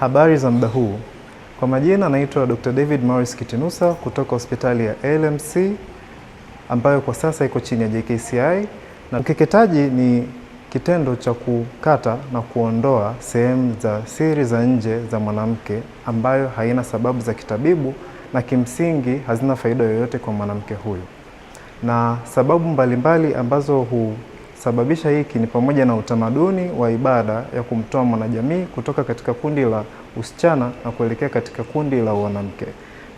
Habari za muda huu. Kwa majina naitwa Dr. David Morris Kitinusa kutoka hospitali ya LMC ambayo kwa sasa iko chini ya JKCI. Na ukeketaji ni kitendo cha kukata na kuondoa sehemu za siri za nje za mwanamke ambayo haina sababu za kitabibu na kimsingi hazina faida yoyote kwa mwanamke huyu. Na sababu mbalimbali ambazo husababisha hiki ni pamoja na utamaduni wa ibada ya kumtoa mwanajamii kutoka katika kundi la usichana na kuelekea katika kundi la mwanamke.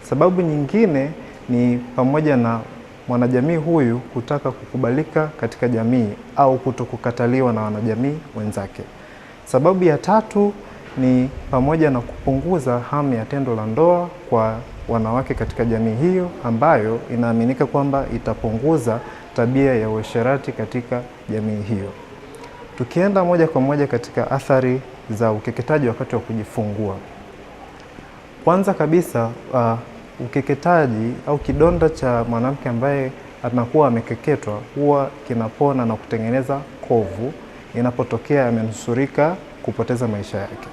Sababu nyingine ni pamoja na mwanajamii huyu kutaka kukubalika katika jamii au kutokukataliwa na wanajamii wenzake. Sababu ya tatu ni pamoja na kupunguza hamu ya tendo la ndoa kwa wanawake katika jamii hiyo ambayo inaaminika kwamba itapunguza tabia ya uasherati katika jamii hiyo. Tukienda moja kwa moja katika athari za ukeketaji wakati wa kujifungua. Kwanza kabisa, ukeketaji au kidonda cha mwanamke ambaye anakuwa amekeketwa huwa kinapona na kutengeneza kovu inapotokea amenusurika kupoteza maisha yake.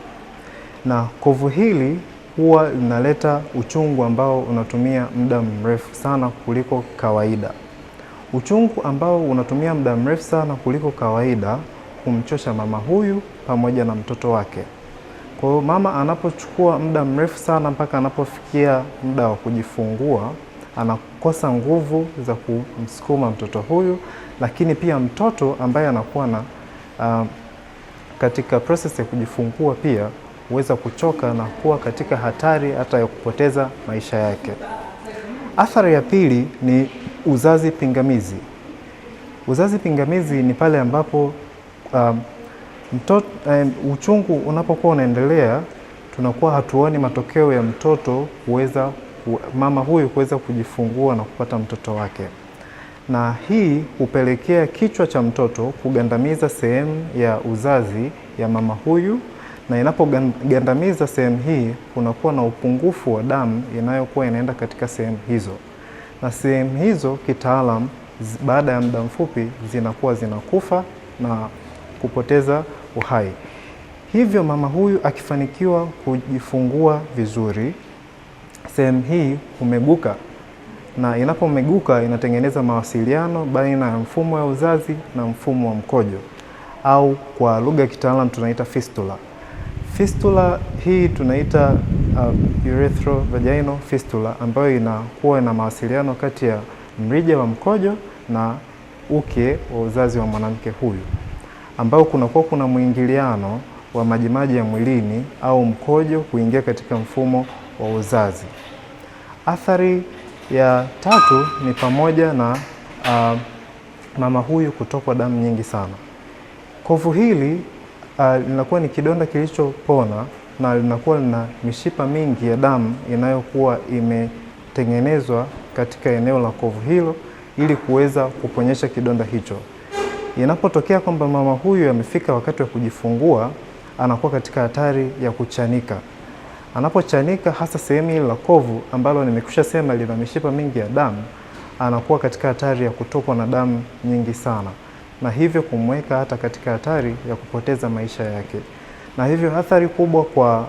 Na kovu hili huwa linaleta uchungu ambao unatumia muda mrefu sana kuliko kawaida. Uchungu ambao unatumia muda mrefu sana kuliko kawaida humchosha mama huyu pamoja na mtoto wake. Kwa hiyo mama anapochukua muda mrefu sana mpaka anapofikia muda wa kujifungua, anakosa nguvu za kumsukuma mtoto huyu, lakini pia mtoto ambaye anakuwa na katika process ya kujifungua pia huweza kuchoka na kuwa katika hatari hata ya kupoteza maisha yake. Athari ya pili ni uzazi pingamizi. Uzazi pingamizi ni pale ambapo mtoto, uchungu unapokuwa unaendelea, tunakuwa hatuoni matokeo ya mtoto kuweza mama huyu kuweza kujifungua na kupata mtoto wake, na hii hupelekea kichwa cha mtoto kugandamiza sehemu ya uzazi ya mama huyu, na inapogandamiza sehemu hii kunakuwa na upungufu wa damu inayokuwa inaenda katika sehemu hizo, na sehemu hizo kitaalam, baada ya muda mfupi zinakuwa zinakufa na kupoteza uhai. Hivyo mama huyu akifanikiwa kujifungua vizuri, sehemu hii humeguka, na inapomeguka inatengeneza mawasiliano baina ya mfumo wa uzazi na mfumo wa mkojo, au kwa lugha ya kitaalamu tunaita fistula. Fistula hii tunaita urethrovaginal fistula, ambayo inakuwa na mawasiliano kati ya mrija wa mkojo na uke wa uzazi wa mwanamke huyu, ambao kunakuwa kuna mwingiliano wa majimaji ya mwilini au mkojo kuingia katika mfumo wa uzazi. Athari ya tatu ni pamoja na mama huyu kutokwa damu nyingi sana. Kovu hili linakuwa ni kidonda kilichopona na linakuwa lina mishipa mingi ya damu inayokuwa imetengenezwa katika eneo la kovu hilo ili kuweza kuponyesha kidonda hicho. Inapotokea kwamba mama huyu amefika wakati wa kujifungua, anakuwa katika hatari ya kuchanika. Anapochanika, hasa sehemu ile la kovu ambalo nimekwisha sema lina mishipa mingi ya damu, anakuwa katika hatari ya kutokwa na damu nyingi sana, na hivyo kumweka hata katika hatari ya kupoteza maisha yake. Na hivyo athari kubwa kwa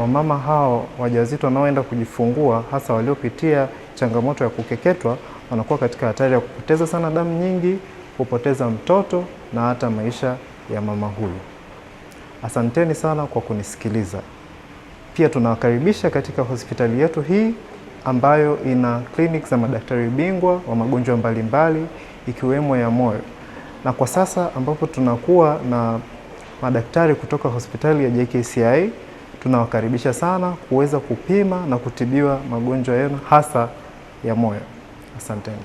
wamama hao wajawazito wanaoenda kujifungua, hasa waliopitia changamoto ya kukeketwa, wanakuwa katika hatari ya kupoteza sana damu nyingi, kupoteza mtoto na hata maisha ya mama huyu. Asanteni sana kwa kunisikiliza. Pia tunawakaribisha katika hospitali yetu hii ambayo ina kliniki za madaktari bingwa wa magonjwa mbalimbali ikiwemo ya moyo. Na kwa sasa ambapo tunakuwa na madaktari kutoka hospitali ya JKCI, tunawakaribisha sana kuweza kupima na kutibiwa magonjwa yenu hasa ya moyo. Asanteni.